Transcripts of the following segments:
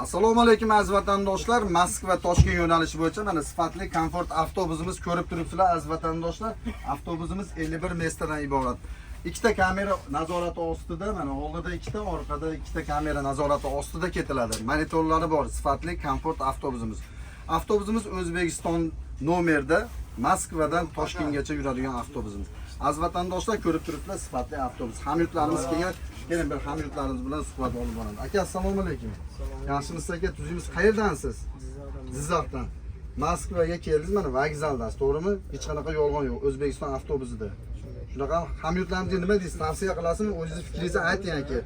Assalomu alaykum, aziz vatandoshlar. Moskva Toshkent yo'nalishi bo'yicha mana sifatli komfort avtobusimiz ko'rib turibsizlar, aziz vatandoshlar. Avtobusimiz 51 места dan iborat. Ikkita kamera nazorati ostida, mana oldida ikkita, orqada ikkita kamera nazorati ostida ketiladi. Monitorlari bor, sifatli komfort avtobusimiz. Avtobusimiz O'zbekiston nomerda, Moskvadan Toshkentgacha yuradigan avtobusimiz. Aziz vatandoshlar, ko'rib turibsizlar, sifatli avtobus. Hamyurtlarimiz kelgan. Keling, bir hamyurtlarimiz bilan suhbat olib boramiz. Aka, assalomu alaykum. Yaxshimisiz, aka? Tuzukmisiz? Qayerdansiz? Jizzaxdan. Moskvaga keldingiz, mana vokzaldasiz, to'g'rimi? Hech qanaqa yolg'on yo'q. O'zbekiston avtobusida. Shunaqa hamyurtlarimizga nima deysiz? Tavsiya qilasizmi? O'zingiz fikringizni ayting, aka.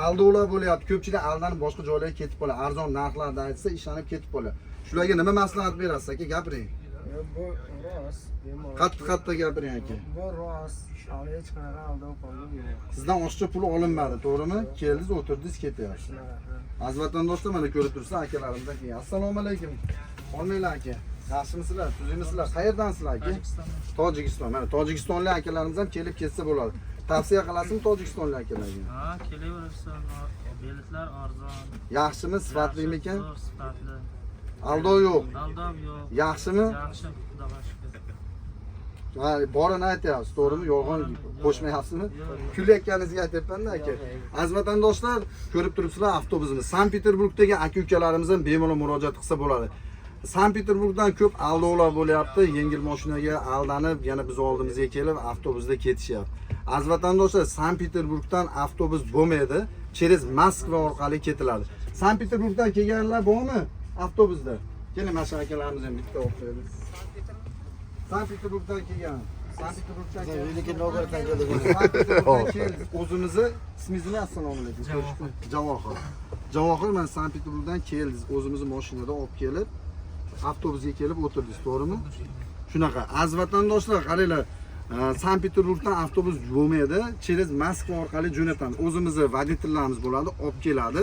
Aldovlar bo'lyapti. Ko'pchilik aldanib boshqa joylarga ketib qoladi. Arzon narxlarda aytsa, ishonib ketib qoladi. Shularga nima maslahat berasiz, aka? Gapiring. Yo'q, bu rost, bemalol. Qattiq qattiq gapiring, aka. Bu rost. Hali hech qanaqa aldov qoldi yo'q. Sizdan oshiqcha pul olinmadi, to'g'rimi? Keldingiz, o'tirdingiz, ketyapsiz. Shunaqa, ha. Aziz vatandoshlar, mana ko'rib turibsizlar, akalarimizdan keyin. Assalomu alaykum. Olmanglar, aka. Yaxshimisizlar? Tuzukmisizlar? Qayerdansizlar, aka? Tojikiston. Mana tojikistonlik akalarimiz ham kelib ketsa bo'ladi. Tavsiya qilasizmi tojikistonlik akalarga? Ha, kelaversin. Biletlar arzon. Yaxshimi, sifatlimikan? Zo'r, sifatli. Aldov yo'q. Aldov yo'q. Yaxshimi? Yaxshi, Xudoga shukur. Ha, borini aytyapsiz, to'g'rimi? Yolg'on qo'shmayapsizmi? Kulayotganingizga aytyapman-da, aka. Aziz vatandoshlar, ko'rib turibsizlar avtobusimiz. Sankt-Peterburgdagi aka-ukalarimiz ham bemalol murojaat qilsa bo'ladi. Sankt-Peterburgdan ko'p aldovlar bo'lyapti. Yengil mashinaga aldanib, yana biz oldimizga kelib avtobusda ketishyapti. Aziz vatandoshlar, Sankt-Peterburgdan avtobus bo'lmaydi. Через Moskva orqali ketiladi. Sankt-Peterburgdan kelganlar bormi avtobusda? Keling, mana shu akalarimiz ham bitta olib qo'yamiz. Sankt-Peterburgdan kelgan. Sankt-Peterburgdan kelgan. Великий Novgoroddan keldik. Sankt-Peterburgdan keldik. O'zimizni ismingiz nima? Assalomu alaykum. Javohir. Javohir, mana Sankt-Peterburgdan keldingiz. O'zimizni mashinada olib kelib, avtobusga kelib o'tirdingiz, to'g'rimi? Shunaqa. Aziz vatandoshlar, qaranglar, Sankt-Peterburgdan avtobus bo'lmaydi. Через Moskva orqali jo'natamiz. O'zimizni водитель larimiz bo'ladi, olib keladi.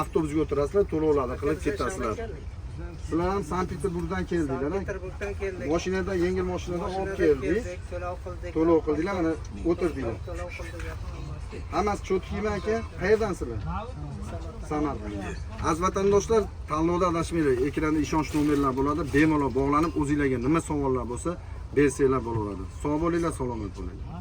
Avtobusga o'tirasizlar, to'lovlarni qilib ketasizlar. Sizlar ham Sankt-Peterburgdan keldinglar, a? Peterburgdan keldik. Mashinada, yengil mashinada olib Mashinada keldik. keldik, to'lov qildik. To'lov qildinglar, mana o'tirdinglar. To'lov qildik. Hammasi чёткий mi, aka? Qayerdansizlar? Samarqand. Aziz vatandoshlar, tanlovda adashmanglar. Ekranda ishonch nomerlar bo'ladi. Bemalol bog'lanib, o'zinglarga nima savollar bo'lsa, bersanglar bo'laveradi. Sog' bo'linglar, salomat bo'linglar.